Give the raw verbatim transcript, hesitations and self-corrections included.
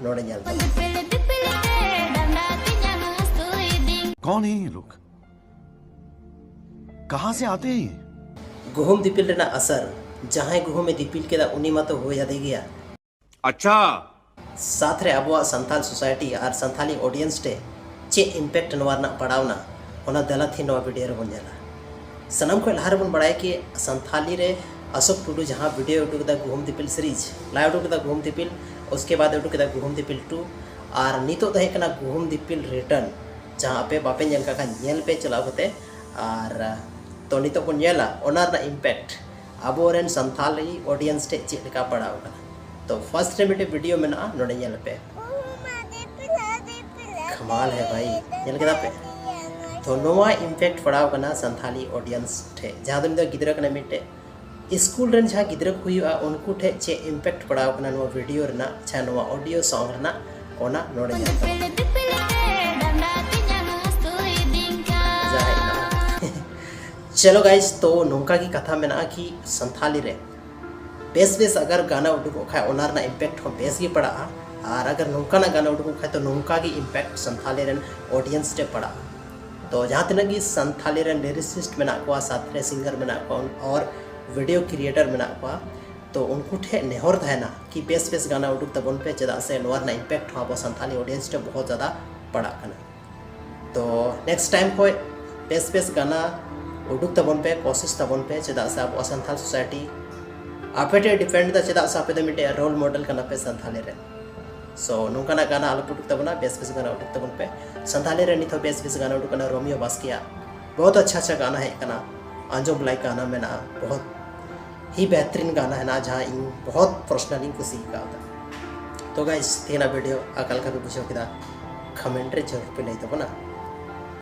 ᱱᱚᱰᱮ ᱧᱮᱞ ᱛᱟᱵᱚᱱ᱾ ᱫᱤᱯᱤᱞ ᱛᱮ ᱰᱟᱸᱰᱟ ᱛᱤᱧ ᱟᱹᱥᱩᱭᱫᱤᱧ᱾ कौन है ये लोग? कहां से आते हैं ये? ᱜᱩᱦᱩᱢ ᱫᱤᱯᱤᱞ ᱨᱮᱱᱟᱜ ᱟᱥᱟᱨ, ᱡᱟᱦᱟᱸᱭ ᱜᱩᱦᱩᱢᱮ ᱫᱤᱯᱤᱞ ᱠᱮᱫᱟ ᱩᱱᱤ ᱢᱟᱛᱚ ᱦᱩᱭ ᱟᱫᱮ ᱜᱮᱭᱟ᱾ अच्छा। ᱥᱟᱛ ᱨᱮ ᱟᱵᱚᱣᱟᱜ ᱥᱟᱱᱛᱟᱞ ᱥᱳᱥᱟᱭᱴᱤ ᱟᱨ ᱥᱟᱱᱛᱟᱞᱤ ᱚᱰᱤᱭᱮᱱᱥ ᱨᱮ ᱪᱮᱫ ᱤᱢᱯᱮᱠᱴ ᱱᱚᱣᱟ ᱨᱮᱱᱟᱜ ᱯᱟᱲᱟᱣᱱᱟ, ᱚᱱᱟ ᱫᱟᱞᱟᱛ ᱦᱤ ᱱᱚᱣᱟ ᱵᱷᱤᱰᱤᱭᱳ ᱨᱮᱵᱚᱱ ᱧᱮᱞᱟ᱾ ᱥᱟᱱᱟᱢ ᱠᱷᱚᱱ ᱞᱟᱦᱟ ᱨᱮᱵᱚᱱ ᱵᱟᱲᱟᱭᱟ ᱠᱤ ᱥᱟᱱᱛᱷᱟᱞᱤ ᱨᱮ ᱚᱥᱳᱠ ᱴᱩᱰᱩ ᱡᱟᱦᱟᱸ ᱵᱷᱤᱰᱤᱭᱳ ᱩᱰᱩᱠ ᱠᱮᱫᱟ ᱜᱩᱦᱩᱢ ᱫᱤᱯᱤᱞ ᱥᱤᱨᱤᱡᱽ, ᱞᱟᱦᱟ ᱩᱰᱩᱠ ᱠᱮᱫᱟ ᱜᱩᱦᱩᱢ ᱫᱤᱯᱤᱞ, ᱩᱥᱠᱮ ᱵᱟᱫ ᱩᱰᱩᱠ ᱠᱮᱫᱟ ᱜᱩᱦᱩᱢ ᱫᱤᱯᱤᱞ ᱴᱩ, ᱟᱨ ᱱᱤᱛᱚᱜ ᱫᱚ ᱦᱮᱡ ᱠᱟᱱᱟ ᱜᱩᱦᱩᱢ ᱫᱤᱯᱤᱞ ᱨᱤᱴᱟᱨᱱ, ᱡᱟᱦᱟᱸ ᱟᱯᱮ ᱵᱟᱯᱮ ᱧᱮᱞ ᱠᱟᱜ ᱠᱷᱟᱱ ᱧᱮᱞ ᱯᱮ ᱪᱟᱞᱟᱣ ᱠᱟᱛᱮ᱾ ᱟᱨ ᱛᱚ ᱱᱤᱛᱚᱜ ᱵᱚᱱ ᱧᱮᱞᱟ ᱚᱱᱟ ᱨᱮᱱᱟᱜ ᱤᱢᱯᱮᱠᱴ ᱟᱵᱚᱨᱮᱱ ᱥᱟᱱᱛᱷᱟᱞᱤ ᱚᱰᱤᱭᱮᱱᱥ ᱴᱷᱮᱡ ᱪᱮᱫ ᱞᱮᱠᱟ ᱯᱟᱲᱟᱣ ᱠᱟᱱᱟ᱾ ᱛᱚ ᱯᱷᱟᱨᱥᱴ ᱨᱮ ᱢᱤᱫᱴᱮᱡ ᱵᱷᱤᱰᱤᱭᱳ ᱢᱮᱱᱟᱜᱼᱟ, ᱱᱚᱰᱮ ᱧᱮᱞ ᱯᱮ᱾ ᱠᱷᱟᱢᱟᱞ ᱦᱮ ᱵᱷᱟᱭ, ᱧᱮᱞ ᱠᱮᱫᱟ ᱯᱮ? ᱛᱚ ᱱᱚᱣᱟ ᱤᱢᱯᱮᱠᱴ ᱯᱟᱲᱟᱣ ᱠᱟᱱᱟ ᱥᱟᱱᱛᱷᱟᱞᱤ ᱚᱰᱤᱭᱮᱱᱥ ᱴᱷᱮᱡ, ᱡᱟᱦᱟᱸ ᱫᱚ ᱩᱱᱤ ᱫᱚ ᱜᱤᱫᱽᱨᱟᱹ ᱠᱟᱱᱟᱭ ᱢᱤᱫᱴᱮᱡ᱾ ᱥᱠᱩᱞ ᱨᱮᱱ ᱡᱟᱦᱟᱸ ᱜᱤᱫᱽᱨᱟᱹ ᱠᱚ ᱦᱩᱭᱩᱜᱼᱟ ᱩᱱᱠᱩ ᱴᱷᱮᱡ ᱪᱮᱫ ᱤᱢᱯᱮᱠᱴ ᱯᱟᱲᱟᱣ ᱠᱟᱱᱟ ᱱᱚᱣᱟ ᱵᱷᱤᱰᱤᱭᱳ ᱨᱮᱱᱟᱜ, ᱪᱷᱟ ᱱᱚᱣᱟ ᱚᱰᱤᱭᱳ ᱥᱚᱝ ᱨᱮᱱᱟᱜ, ᱚᱱᱟ ᱱᱚᱰᱮ ᱧᱮᱞ ᱛᱟᱵᱚᱱ᱾ ᱫᱤᱯᱤᱞ ᱛᱮ ᱰᱟᱸᱰᱟ ᱛᱤᱧ ᱟᱹᱥᱩᱭᱫᱤᱧ ᱠᱷᱟᱱ᱾ ᱡᱟᱦᱟᱸ ᱦᱮᱡ ᱮᱱᱟ᱾ ᱪᱚᱞᱚ ᱜᱟᱭᱤᱥ, ᱛᱚ ᱱᱚᱝᱠᱟ ᱜᱮ ᱠᱟᱛᱷᱟ ᱢᱮᱱᱟᱜᱼᱟ ᱠᱤ ᱥᱟᱱᱛᱷᱟᱞᱤ ᱨᱮ ᱵᱮᱥ ᱵᱮᱥ ᱟᱜᱟᱨ ᱜᱟᱱᱟ ᱩᱰᱩᱠᱚᱜ ᱠᱷᱟᱡ ᱚᱱᱟ ᱨᱮᱱᱟᱜ ᱤᱢᱯᱮᱠᱴ ᱦᱚᱸ ᱵᱮᱥ ᱜᱮ ᱯᱟᱲᱟᱜᱼᱟ, ᱟᱨ ᱟᱜᱟᱨ ᱱᱚᱝᱠᱟᱱᱟᱜ ᱜᱟᱱᱟ ᱩᱰᱩᱠᱚᱜ ᱠᱷᱟᱡ ᱛᱚ ᱱᱚᱝᱠᱟ ᱜᱮ ᱤᱢᱯᱮᱠᱴ ᱥᱟᱱᱛᱷᱟᱞᱤ ᱨᱮᱱ ᱚᱰᱤᱭᱮᱱᱥ ᱨᱮ ᱯᱟᱲᱟᱜᱼᱟ᱾ ᱛᱚ ᱡᱟᱦᱟᱸ ᱛᱤᱱᱟᱹᱜ ᱜᱮ ᱥᱟᱱᱛᱷᱟᱞᱤ ᱨᱮᱱ ᱞᱤᱨᱤᱥᱤᱥᱴ ᱢᱮᱱᱟᱜ ᱠᱚᱣᱟ, ᱥᱟᱛᱨᱮ ᱥᱤᱝᱜᱟᱨ ᱢᱮᱱᱟᱜ ᱠᱚᱣᱟ, ᱟᱨ ᱵᱷᱤᱰᱤᱭᱳ ᱠᱨᱤᱭᱮᱴᱟᱨ ᱢᱮᱱᱟᱜ ᱠᱚᱣᱟ, ᱛᱚ ᱩᱱᱠᱩ ᱴᱷᱮᱡ ᱱᱮᱦᱚᱨ ᱛᱟᱦᱮᱱᱟ ᱠᱤ ᱵᱮᱥ ᱵᱮᱥ ᱜᱟᱱᱟ ᱩᱰᱩᱠ ᱛᱟᱵᱚᱱ ᱯᱮ, ᱪᱮᱫᱟᱜ ᱥᱮ ᱱᱚᱣᱟ ᱨᱮᱱᱟᱜ ᱤᱢᱯᱮᱠᱴ ᱦᱚᱸ ᱟᱵᱚ ᱥᱟᱱᱛᱷᱟᱞᱤ ᱚᱰᱤᱭᱮᱱᱥ ᱨᱮ ᱵᱚᱦᱩᱛ ᱡᱟᱫᱟ ᱯᱟᱲᱟᱜ ᱠᱟᱱᱟ᱾ ᱛᱚ ᱱᱮᱠᱥᱴ ᱴᱟᱭᱤᱢ ᱠᱷᱚᱡ ᱵᱮᱥ ᱵᱮᱥ ᱜᱟᱱᱟ ᱩᱰᱩᱠ ᱛᱟᱵᱚᱱ ᱯᱮ, ᱠᱳᱥᱤᱥ ᱛᱟᱵᱚᱱ ᱯᱮ, ᱪᱮᱫᱟᱜ ᱥᱮ ᱟᱵᱚᱣᱟᱜ ᱥᱟᱱᱛᱷᱟᱞ ᱥᱳᱥᱟᱭᱴᱤ ᱟᱯᱮ ᱴᱷᱮᱡ ᱰᱤᱯᱮᱱᱰ ᱮᱫᱟ, ᱪᱮᱫᱟᱜ ᱥᱮ ᱟᱯᱮ ᱫᱚ ᱢᱤᱫᱴᱮᱡ ᱨᱳᱞ ᱢᱚᱰᱮᱞ ᱠᱟᱱᱟ ᱯᱮ ᱥᱟᱱᱛᱷᱟᱞᱤ ᱨᱮ᱾ ᱥᱳ ᱱᱚᱝᱠᱟᱱᱟᱜ ᱜᱟᱱᱟ ᱟᱞᱚ ᱯᱮ ᱩᱰᱩᱠ ᱛᱟᱵᱚᱱᱟ, ᱵᱮᱥ ᱵᱮᱥ ᱜᱟᱱᱟ ᱩᱰᱩᱠ ᱛᱟᱵᱚᱱ ᱯᱮ᱾ ᱥᱟᱱᱛᱷᱟᱞᱤ ᱨᱮ ᱱᱤᱛ ᱦᱚᱸ ᱵᱮᱥ ᱵᱮᱥ ᱜᱟᱱᱟ ᱩᱰᱩᱠ ᱠᱟᱱᱟ, ᱨᱳᱢᱤᱭᱳ ᱵᱟᱥᱠᱮᱭᱟᱜ ᱵᱚᱦᱩᱛ ᱟᱪᱪᱷᱟ ᱟᱪᱪᱷᱟ ᱜᱟᱱᱟ ᱦᱮᱡ ᱠᱟᱱᱟ, ᱟᱸᱡᱚᱢ ᱞᱟᱭᱤᱠ ᱜᱟᱱᱟ ᱢᱮᱱᱟᱜᱼᱟ, ᱵᱚᱦᱩᱛ ᱦᱤ ᱵᱮᱦᱛᱨᱤᱱ ᱜᱟᱱᱟ ᱦᱮᱱᱟᱜᱼᱟ, ᱡᱟᱦᱟᱸ ᱤᱧ ᱵᱚᱦᱩᱛ ᱯᱟᱨᱥᱚᱱᱟᱞᱤᱧ ᱠᱩᱥᱤ ᱟᱠᱟᱣᱫᱟ᱾ ᱛᱚ ᱜᱟᱭᱤᱥ, ᱛᱮᱦᱮᱧᱟᱜ ᱵᱷᱤᱰᱤᱭᱳ ᱚᱠᱟ ᱞᱮᱠᱟ ᱯᱮ ᱵᱩᱡᱷᱟᱹᱣ ᱠᱮᱫᱟ, ᱠᱚᱢᱮᱱᱴ ᱨᱮ ᱡᱟᱹᱨᱩᱲ ᱯᱮ ᱞᱟᱹᱭ ᱛᱟᱵᱚᱱᱟ᱾